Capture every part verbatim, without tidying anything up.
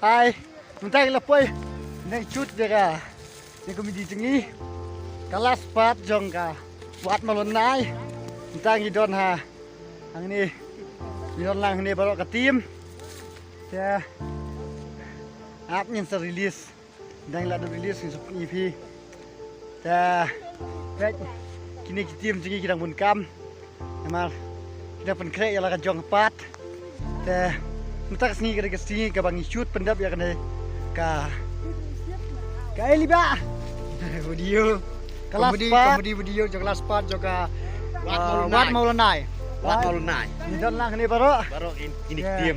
Hai, mynta ngi la poi. Nang shoot ïa ka, ïa ka comedy jong ngi. Ka last part jong ka Wat Malonnai. Mynta ngi don ha hangne. Ngi don lang hangne baroh ka team. Te ap ngin sa release. Dang la da release ngin sa pyni phi. Te peit, kine ki team jong ngi ki dang bun kam. Namar ki dang pynkhreh ïa la ka jong ka part. Te mynta ka sngi ka dei ka sngi kaba ngi shoot pyndep ïa kane ka, ka Eli ba video. Ka last part. Comedy, comedy video jong ka last part jong ka Wat Malonnai. Wat Malonnai. Wat Malonnai. Ngi don lang hangne baroh. Baroh kine ki team.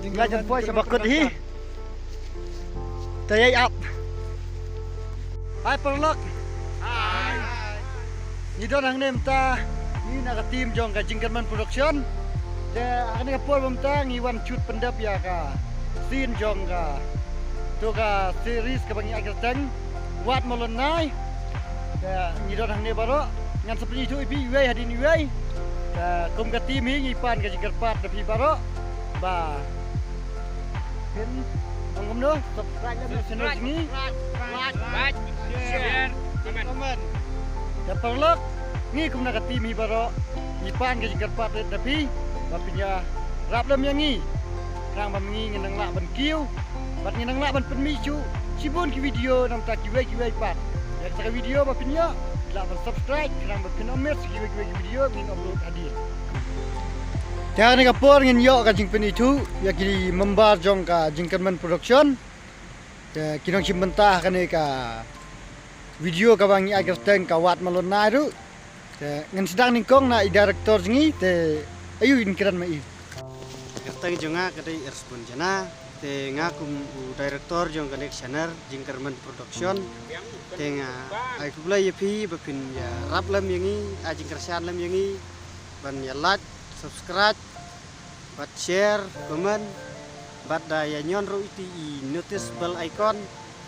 Ngi la jan poi sha bakut hi. Te ïai ap. Hai paralok. Hai. Ngi don hangne mynta, ngi na ka team jong ka Jingkyrmen Production. Te ha kane ka por mynta ngi wan shoot pyndep ïa ka scene jong ka, to ka series kaba ngi ai kyrteng Wat Malonnai. Te ngi don hangne baroh, ngan sa pyni ïa phi iwei hadien iwei. Te kum ka team hi ngi pan ka jingkyrpad na phi baroh ba phin ong kumno, subscribe ïa ka channel jong ngi. Like, share, comment. Te paralok, ngi kum na ka team hi baroh ngi pan ka jingkyrpad na phi ba phin ïarap lem ïa ngi. Khnang ba ma ngi ngin nang lah ban kiew bad ngin nang lah ban pynmih shuh shibun ki video na bynta kiwei kiwei pat. Ïa kata ka video ba phin ïoh, lah ban subscribe khnang ba phin ym miss kiwei kiwei ki video ngin upload hadien. Te ha kane ka por ngin ïoh ka jingpynithuh ïa ki member jong ka Jingkyrmen Production. Te ki nongshim bynta ha kane ka video kaba ngi ai kyrteng ka Wat Malonnai ruh. Te ngan sdang nyngkong na i director jong ngi, te aïu in kren ma i. Kyrteng jong nga ka dei Irsbun Jana. Te nga kum u director jong kane ka channel Jingkyrmen Production. Te nga ai khublei ïa phi ba phin ïarap lem ïa ngi, ai jingkyrshan lem ïa ngi ban ïa like, subscribe bad share, comment bad da ïa ñion ruh iti i notice bell icon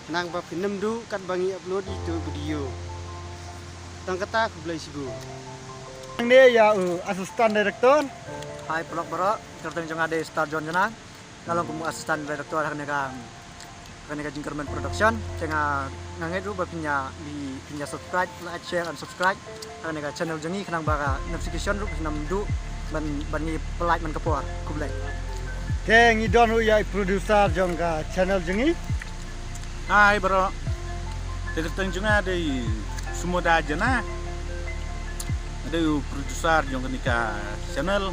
khnang ba phin ym duh katba ngi upload ito i video. Tang kata, khublei shibun. Hangne ïa u assistant director. Hai paralok baroh, kyrteng jong nga dei Star John Jana. Nga long kum assistant director ha kane ka, ha kane ka Jingkyrmen Production. Te nga, nga ngeit ruh ba phin ïa, phin ïa subscribe, like, share and subscribe ha kane ka channel jong ngi khnang ba ka notification ruh phin ym duh ban, ban ngi pynlait man ka por. Khublei. Te ngi don ruh ïa i producer jong ka channel jong ngi. Hai baroh. Te kyrteng jong nga dei Sumoda Jana. Nga dei u producer jong kane ka channel.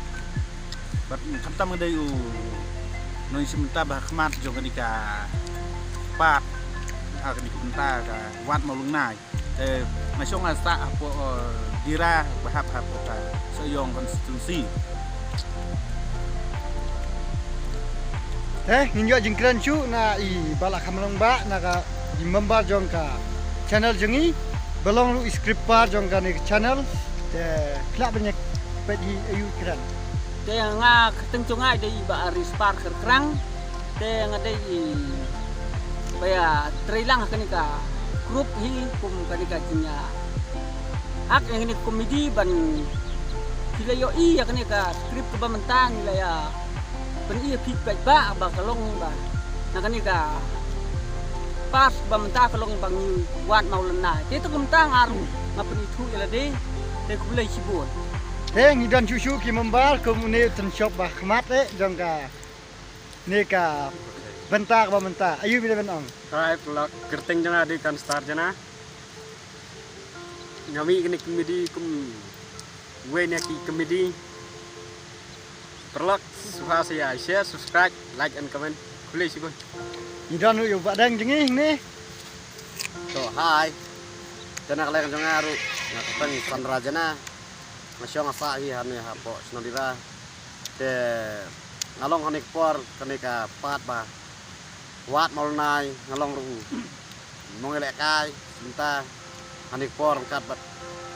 Bad khamtam nga dei u nongshim bynta ba ha khmat jong kane ka part, ha kane ka bynta ka Wat Malonnai. Te nga shong nga sah hapoh, eh, Dira, ba hap hapoh ka Sohiong constituency. Te ngin ïoh jingkren shuh na i Bah Lakhamlong Bah, na ka i member jong ka channel jong ngi, ba long ruh i scripter jong kane ka channel. Te phi lah ban ïa peit hi, aïu i kren. Te nga kyrteng jong nga dei Bah Arispar Kyrkrang. Te nga dei i ba ïa trei lang ha kane ka group hi kum kane ka jingïa act ïa kane ka comedy ban phi la ïohi ïa kane ka script kaba mynta ngi la ïa pyni ïa phi paidbah ba ka long ba na kane ka part ba mynta ka long ba ngi wad Mawlynnai. Te to kumta nga ruh nga pynithuh ïa lade. Te khublei shibun. Te ngi don shuh shuh ki member kum une u tynshop ba khmat eh jong kane ka bynta kaba mynta. Aïu me dei ban ong? Hai paralok, kyrteng jong nga dei Kanstar Jana. Nga mih kane ka comedy kum wei na ki comedy. Paralok sngewbha sa ïa share, subscribe, like and comment. Khublei shibun. Ngi don ruh ïa u Bah Deng jong ngi hangne. To hai. Te na ka liang jong nga ruh nga kyrteng Sandra Jana. Nga shong nga sah hi hangne hapoh shnong Dira. Te nga long hangne ka por kane ka part ba wad Mawlynnai, nga long ruh u nongïalehkai mynta. Hangne ka por ryngkat bad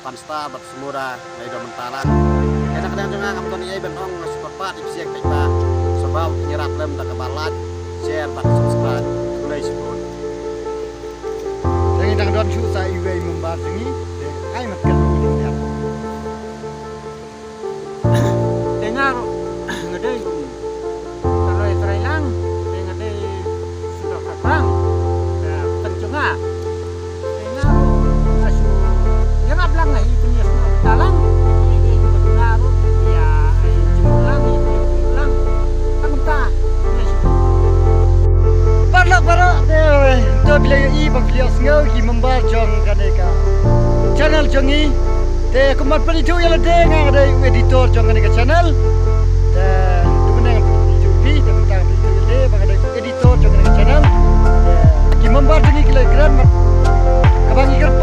Kanstar bad Sumoda nga ïadon mynta lang. Te na ka liang jong nga ngam don ei ei ban ong, nga shu kyrpad ïa phi sha ki paidbah, sngewbha phin ïarap lem da kaba like, share bad subscribe. Khublei shibun. Te ngi dang don shuh sa iwei i member jong ngi. Te ai mat kan. Te nga ruh nga dei u trai trai lang. Te nga dei jong ngi. Te kumba pynithuh ïa lade, nga dei u editor jong kane ka channel. Te mynne nga pynithuh phi, te mynta nga pynithuh ïa lade ba nga dei u editor jong kane ka channel. Te ki member jong ngi ki la kren mat kaba ngi kren